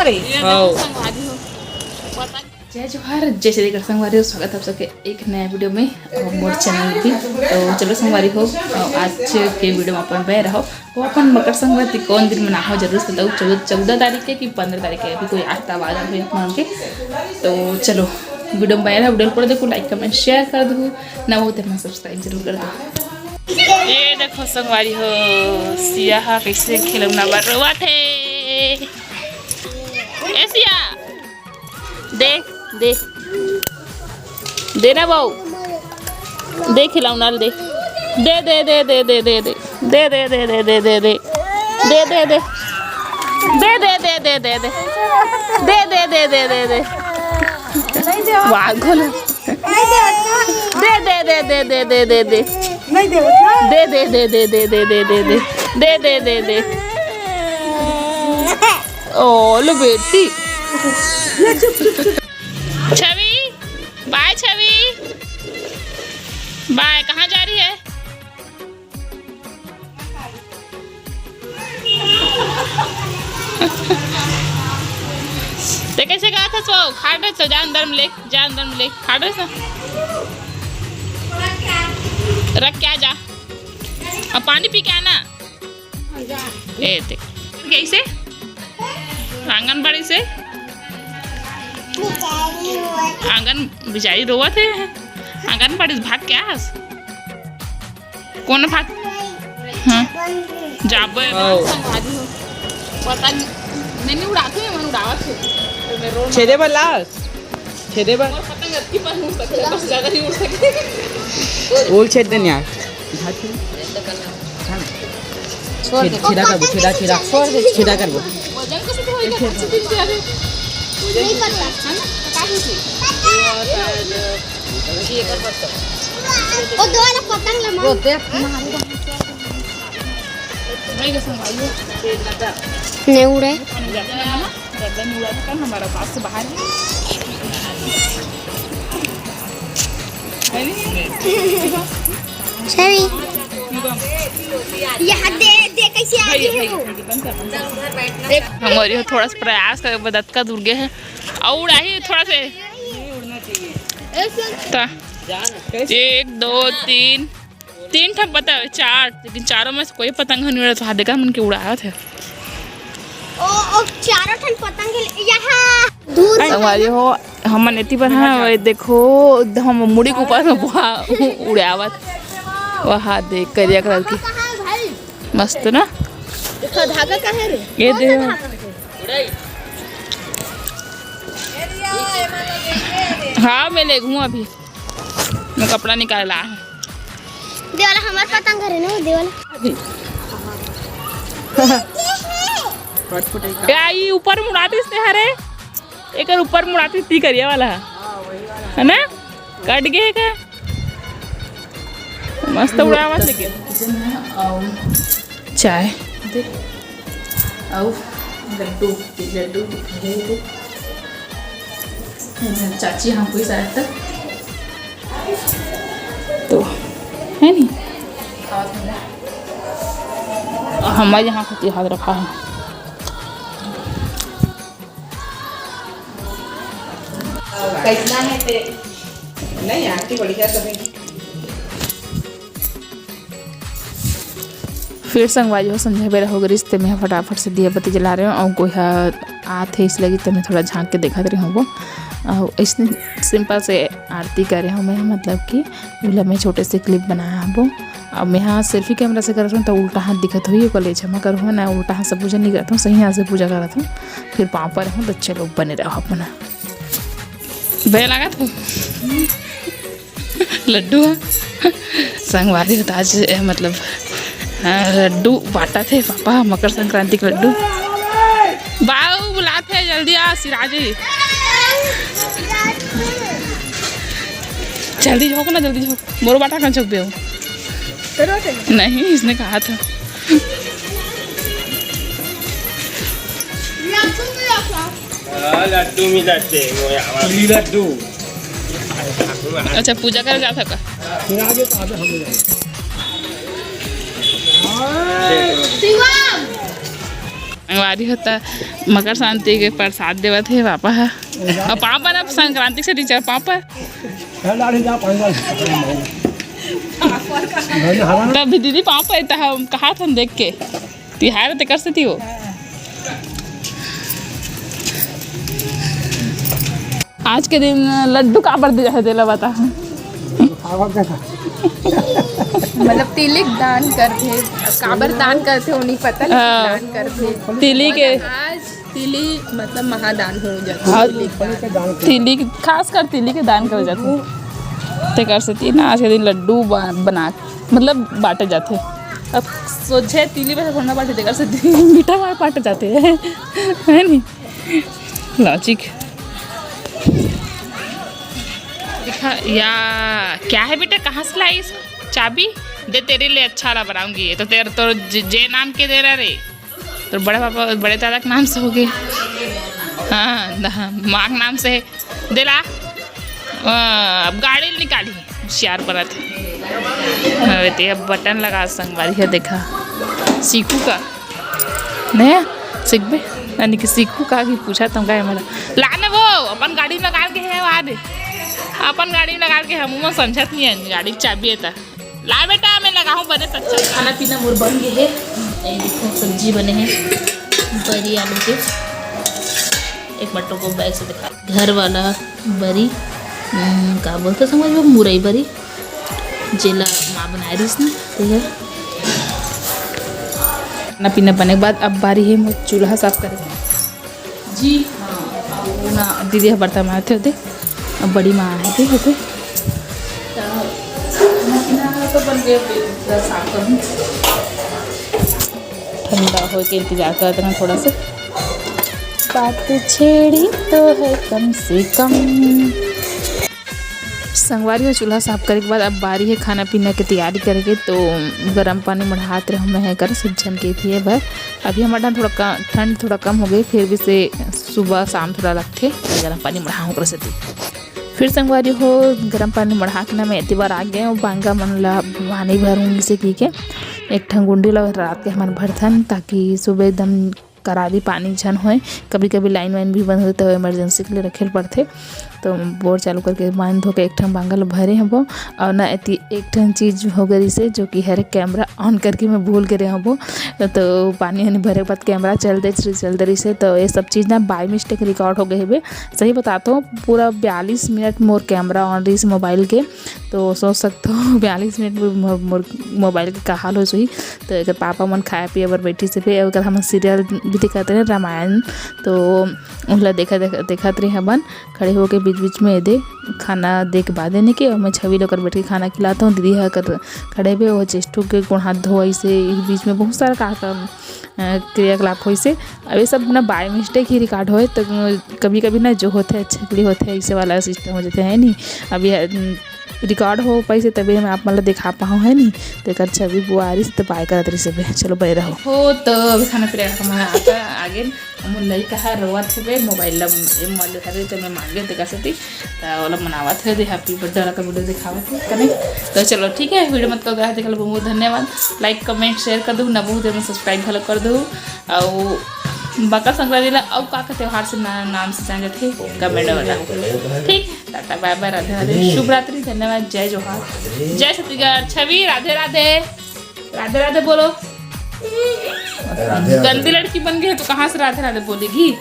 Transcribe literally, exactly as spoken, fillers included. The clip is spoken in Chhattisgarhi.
ये देखो संगवारी हो, पता जय जोहार, जय छत्तीसगढ़ संगवारी हो, स्वागत है आप सबके एक नया वीडियो में, अ, मोर चैनल में भी। तो चलो संगवारी हो, अ, आज के वीडियो में अपन बने रहो, वो अपन मकर संक्रांति कौन दिन मनाहो जरूर से बताओ, चौदह, चौदह तारीख के कि पन्द्रह तारीख के, अभी कोई आता वाला हो अपन के। तो चलो वीडियो में बने रहो, वीडियो को देखो, लाइक कमेंट शेयर कर दो, ना हो तो अपना सब्सक्राइब जरूर कर दो। ये देखो संगवारी हो, सिया हा कैसे खिलौना बर रोवत हे। ए सिया, दे, दे। दे ना बहू। दे खिलौना ल दे। दे, दे, दे। दे, दे, दे, दे, दे, दे, दे। दे, दे, दे। दे, दे, दे, दे, दे, दे। दे, दे, दे, दे, दे, दे। वाह, गोलू। दे, दे, दे, दे, दे, दे, दे, दे। नहीं दे, दे, दे, दे, दे, दे, दे, दे, दे, दे। दे, दे, दे, दे। ओ, लो बेटी। छवि, बाय छवि। बाय, कहाँ जा रही है? ते कैसे कहा था सो? खाट रहे सो, जा अंदर में ले, जा अंदर में ले। खाट रहे सो। रख के आ जा। अब पानी पी के आना। ए, देख। कैसे? आंगनबाड़ी से? आंगन, बिचारी रोवत हे। आंगनबाड़ी से भाग के आस? कौन भाग? हाँ। जाबे। आओ। पता नहीं, नहीं, नहीं उड़ाते हैं, मन उड़ावत है। छेदे बर लास। छेदे बर। और पतंग अतकी पर उड़ सके, बस ज्यादा नहीं उड़ सके। ओल छेद देन यार। छोड़ दे। छेदा करबो, छेदा, छेदा। छोड़ दे। छेदा करबो। वजन को से तो होएगा, कच्चे दिन के आगे। नहीं पता। है ना? पता ही थी। वो दो वाला पतंग ला वो मार। देख, नहीं उड़े। गर्दन उड़ा था हमारा पास से बाहर। सही। यहाँ दे, दे कैसे आ रही है वो? हम और ये थोड़ा सा प्रयास कर, बदत का दुर्गे है और उड़ाही थोड़ा से। ता। एक, दो, तीन, तीन ठन पतंग, चार, लेकिन चारों में से कोई पतंग नहीं उड़ा, तो हाथ देखा मन के उड़ावत हे। ओ, ओ, चारों ठन पतंग के लिए यहाँ दूर संगवारी हो, हमन एती पर हाँ, वो देखो, हम मुड़ी के ऊपर में बुआ उड़ावत। वहाँ देख, करिया कलर की। धागा कहाँ है भाई? मस्त ना? देखो, धागा कहाँ है रे? ये कौन सा दे। धागा है? हाँ, मैं ले घूँ अभी। मैं कपड़ा निकाल ला। दे वाला हमार पतंग है ना, दे वाला। या, ई ऊपर मुड़ातीस ते हरे, एकर ऊपर मुड़ातीस ती करिया वाला है, है ना? कट गए का? मस्त उड़ावत लेकिन। चाय दे। अउ लड्डू, लड्डू दे दे। चाची हमको इशारा तक तो है नहीं। हमारे यहाँ का त्योहार रखा है। कैसना है ते? नहीं, आरती बढ़िया तो है। फिर संगवारी हो, संझा बेरा हो गइस, ते मैं फटाफट से दिया बत्ती जला रहे हूँ और कोई आत है, इस लगी ते मैं थोड़ा झांक के देखत रही हूँ वो। और इसने सिंपल से आरती करे हूँ मैं, मतलब कि ओला मैं छोटे से क्लिप बनाया हूँ वो। अब मैं हाँ सेल्फी कैमरा से करत हूँ तो उल्टा हाथ दिखत हुई, ओकर ले क्षमा करहु ना, उल्टा हाथ से पूजा नहीं करत हूँ, सही हाथ से पूजा करत हूँ। फिर पाँव पर हूँ तो चलो बने रहो अपना। भय लागत हो? लड्डू ह। संगवारी हो त आज, ए, मतलब, हाँ, लड्डू बांटत हे पापा, मकर संक्रांति के लड्डू। बाऊ बुलात हे, जल्दी आ, सिराज। जल्दी झोंक ना, जल्दी झोंक। मोरो बाटा कहाँ झोंक दे हो? नहीं, इसने कहा था। हाँ, लड्डू मिलत हे, वो हमारा लड्डू। अच्छा, पूजा करे जात हे का? फिर आगे तो आगे हम लोग जाएंगे। शिवम! संगवारी हो त मकर संक्रांति के प्रसाद देवत हे पापा ह। अउ पापा ना संक्रांति से टीचर पापा। तब भी दीदी पापा हे त हम कहा थन देख के तिहार ते कर सेती हो। आज के दिन लड्डू काबर दे जाथे तेला बता। मतलब तिली के दान करथे, काबर दान करथे ओ नइ पता, लेकिन हाँ। दान करथे। तिली के आज तिली मतलब महादान हो जाथे। हाँ। तिली के दान। तिली के, खासकर तिली के दान करे जाथे। तेकर सेती ना आज के दिन लड्डू ब- बना मतलब बांटे जाथे। अब सोझे तिली में थोड़ा बांटे, तेकर सेती मीठा बांटे जाथे, है नी? लॉजिक। दिखा या, क्या है बेटा, कहाँ से लाई इस चाबी? दे, तेरे लिए अच्छा वाला बनाऊंगी। ये तो तेरे तो ज- जे नाम के दे रहा रे, तो बड़े पापा, बड़े दादा के नाम से हो गए। हाँ, द- माँ के नाम से है। दे ला। आ, अब गाड़ी निकाली, होशियार बनत है। हाँ, बेटी, अब बटन लगा संगवारी है, देखा सीखू का। नहीं सीखबे? यानी कि सीखू का कि पूछा तुम का, मतलब लाने वो अपन गाड़ी में लगा के है, वहाँ दे अपन गाड़ी में लगा के। हम वो समझत नहीं है, गाड़ी के चाबी है त ला बेटा, मैं लगाऊँ बने सच्चा। खाना पीना मोर बन गए है। ये देखो सब्जी बने हैं, बरी आलू के। एक बार टोको बैग से दिखा, घर वाला बरी, हम्म, का बोलते समझ में, मुरई बरी, जेला माँ बनाए रहिस ना, तेला। खाना पीना बने के बाद अब बारी है मोर चूल्हा साफ करे। जी हाँ, वो ना दीदी ह बर्तन मारथे होते, अब बड़ी माँ है ठीक होते। तो बन गए, पूरा साफ करूँ। ठंडा होए के इंतजार करत रहना थोड़ा सा। बात छेड़ी तो है कम से कम। संगवारी हो, चूल्हा साफ करे के बाद अब बारी है खाना पीना के तैयारी करे के। तो गरम पानी मढ़ात रहे मैं है कर सब झन के पिए बर। अभी हमर ठन थोड़ा क- ठंड थोड़ा कम हो गई, फिर भी से सुबह शाम थोड़ा लगथे गरम पानी मढ़ाहूँ कर सेती। फिर संगवारी हो, गरम पानी मढ़ा के ना मैं एती बार आ गए हूँ, बांगा मन ला पानी भरूँ इसे की के। एक ठन गुंडी ला रात के हमन भरथन, ताकि सुबह एकदम करारी पानी झन होए। कभी कभी लाइन वाइन भी बंद होते तो इमरजेंसी के लिए रखे ल पड़थे। तो बोर चालू करके पानी धो के एक ठन बांगा ल भरे हबो। और ना एती एक ठन चीज हो गए रिसे, जो कि हरे कैमरा ऑन करके मैं भूल गए हबो। तो पानी हनी भरे के बाद कैमरा चल दे चल दे रिसे, तो ये सब चीज ना बाय मिस्टेक रिकॉर्ड हो गए हबे। सही बताता हूँ, पूरा बयालीस मिनट मोर कैमरा ऑन रहिस मोबाइल के। तो सोच सकते हो बयालीस मिनट में मो- मोर मोबाइल के का हाल हो सही। तो एकर पापा मन खाए पिए बर बैठी से, फिर एकर हमन सीरियल भी देखत रहे रामायण। तो उहला देखा, देखा, देखत रहे हमन खड़े होके बीच बीच में एदे खाना दे के बाद एने के, और मैं छवि लोकर बैठ के खाना खिलाता हूँ। दीदी हा कर खड़े भी वो चेष्टू के गोड़ हाथ धोई से, बीच में बहुत सारा का, का अ, क्रियाकलाप होइसे। अब ये सब ना बाय मिस्टेक ही रिकॉर्ड होए, तो कभी कभी ना जो होते अच्छा के लिए होते, ऐसे वाला सिस्टम हो जाते है नी। अब ये रिकॉर्ड हो पाइसे तभी मैं आप मतलब दिखा पाऊँ है नी। तो एक अच्छा भी बुआ रही तो बाय करत रही से। चलो बड़े रहो। हो तो अभी खाना पीना का मैं आता आगे। मोर लइका ह रोवत हेबे, मोबाइल ला ए मोबाइल हरे तो मैं मांगे तेकर सेती। त ओला मनावत हे, दे हैप्पी बर्थडे वाला का वीडियो दिखावत हे कने। तो चलो ठीक है, वीडियो मत करो, देखल बहुत बहुत धन्यवाद। लाइक कमेंट शेयर कर दू, ना बहुत देर में सब्सक्राइब घलो कर दू। अउ मकर संक्रांति ला अउ का का त्योहार से ना, नाम से जान जाथे, कमेंट में बताओ। ठीक, टाटा बाय बाय, राधे राधे, शुभ रात्रि, धन्यवाद, जय जोहार, जय छत्तीसगढ़। छवि राधे राधे, राधे राधे बोलो। गंदी लड़की बन गई है तो कहाँ से राधे राधे बोलेगी?